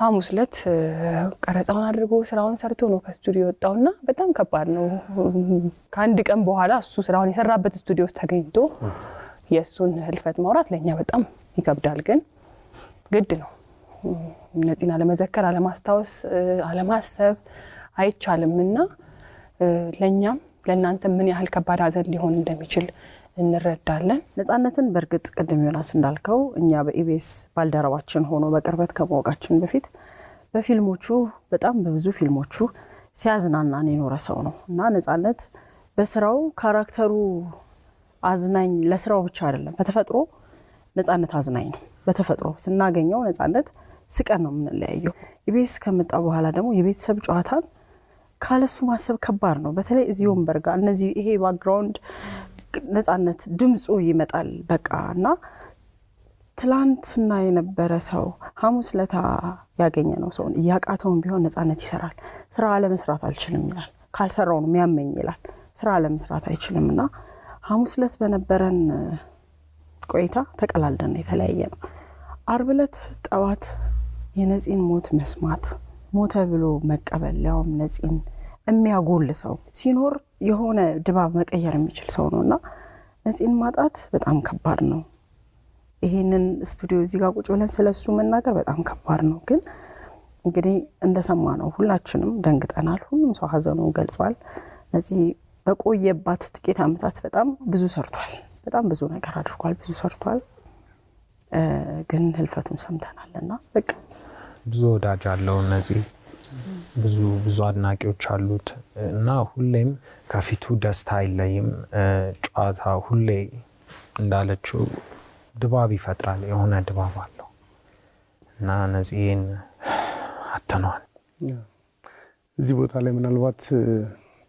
ሐሙስ ዕለት ቀረጻውን አድርጎ ስራውን ሰርቶ ነው ከስቱዲዮ የወጣውና በጣም ከባድ ነው። ከአንድ ቀን በኋላ እሱ ስራውን የሰራበት ስቱዲዮ ውስጥ ተገኝቶ የእሱን ህልፈት ማውራት ለእኛ በጣም ይከብዳል፣ ግን ግድ ነው። ነፂን አለመዘከር፣ አለማስታወስ፣ አለማሰብ አይቻልም እና ለእኛም ለእናንተ ምን ያህል ከባድ ሀዘን ሊሆን እንደሚችል እንረዳለን። ነፃነትን በእርግጥ ቅድም ዮናስ እንዳልከው እኛ በኢቢኤስ ባልደረባችን ሆኖ በቅርበት ከማወቃችን በፊት በፊልሞቹ፣ በጣም በብዙ ፊልሞቹ ሲያዝናናን የኖረ ሰው ነው እና ነፃነት በስራው character ኡ አዝናኝ ለስራው ብቻ አይደለም፣ በተፈጥሮ ነፃነት አዝናኝ ነው። በተፈጥሮ ስናገኘው ነፃነት ስቀን ነው የምንለያየው። ኢቢኤስ ከመጣ በኋላ ደግሞ የቤተሰብ ጨዋታን ካለሱ ማሰብ ከባድ ነው። በተለይ እዚህ ወንበር ጋር እነዚህ ይሄ background ነፃነት ድምፁ ይመጣል በቃ። እና ትላንትና የነበረ ሰው፣ ሐሙስ ለታ ያገኘ ነው ሰውን እያቃተውን ቢሆን ነፃነት ይሰራል። ስራ አለመስራት አልችልም ይላል። ካልሰራው ነው የሚያመኝ ይላል። ስራ አለመስራት አይችልም እና ሐሙስ ዕለት በነበረን ቆይታ ተቀላልደን የተለያየ ነው። አርብ ዕለት ጠዋት የነፂን ሞት መስማት፣ ሞተ ብሎ መቀበል፣ ሊያውም ነፂን የሚያጎል ሰው ሲኖር የሆነ ድባብ መቀየር የሚችል ሰው ነው እና ነፂን ማጣት በጣም ከባድ ነው። ይሄንን ስቱዲዮ እዚህ ጋር ቁጭ ብለን ስለሱ መናገር በጣም ከባድ ነው። ግን እንግዲህ እንደሰማ ነው ሁላችንም ደንግጠናል። ሁሉም ሰው ሀዘኑን ገልጿል። ነፂ በቆየባት ጥቂት ዓመታት በጣም ብዙ ሰርቷል። በጣም ብዙ ነገር አድርጓል። ብዙ ሰርቷል። ግን ህልፈቱን ሰምተናል እና በቃ ብዙ ወዳጅ አለው ነፂ፣ ብዙ ብዙ አድናቂዎች አሉት እና ሁሌም ከፊቱ ደስታ አይለይም። ጨዋታ ሁሌ እንዳለችው ድባብ ይፈጥራል፣ የሆነ ድባብ አለው እና ነፂን አጥተነዋል። እዚህ ቦታ ላይ ምናልባት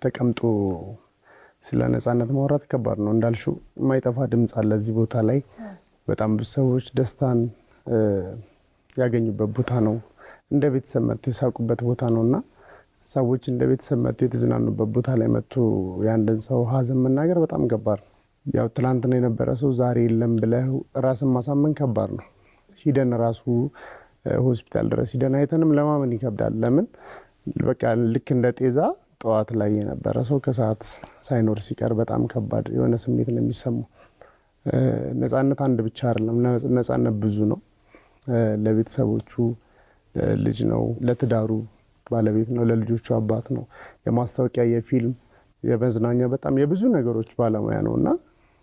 ተቀምጦ ስለ ነፃነት ማውራት ከባድ ነው። እንዳልሽው የማይጠፋ ድምፅ አለ እዚህ ቦታ ላይ። በጣም ብዙ ሰዎች ደስታን ያገኙበት ቦታ ነው። እንደ ቤተሰብ መጥቶ የሳቁበት ቦታ ነው እና ሰዎች እንደ ቤተሰብ መጥቶ የተዝናኑበት ቦታ ላይ መጥቶ የአንድን ሰው ሀዘን መናገር በጣም ከባድ ነው። ያው ትላንትና የነበረ ሰው ዛሬ የለም ብለህ ራስን ማሳመን ከባድ ነው። ሂደን ራሱ ሆስፒታል ድረስ ሂደን አይተንም ለማመን ይከብዳል። ለምን በቃ ልክ እንደ ጤዛ ጠዋት ላይ የነበረ ሰው ከሰዓት ሳይኖር ሲቀር በጣም ከባድ የሆነ ስሜት ነው የሚሰማው። ነፃነት አንድ ብቻ አይደለም። ነፃነት ብዙ ነው። ለቤተሰቦቹ ልጅ ነው፣ ለትዳሩ ባለቤት ነው፣ ለልጆቹ አባት ነው። የማስታወቂያ፣ የፊልም፣ የመዝናኛ በጣም የብዙ ነገሮች ባለሙያ ነው እና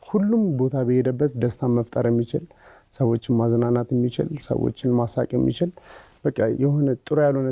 ሁሉም ቦታ በሄደበት ደስታን መፍጠር የሚችል፣ ሰዎችን ማዝናናት የሚችል፣ ሰዎችን ማሳቅ የሚችል፣ በቃ የሆነ ጥሩ ያልሆነ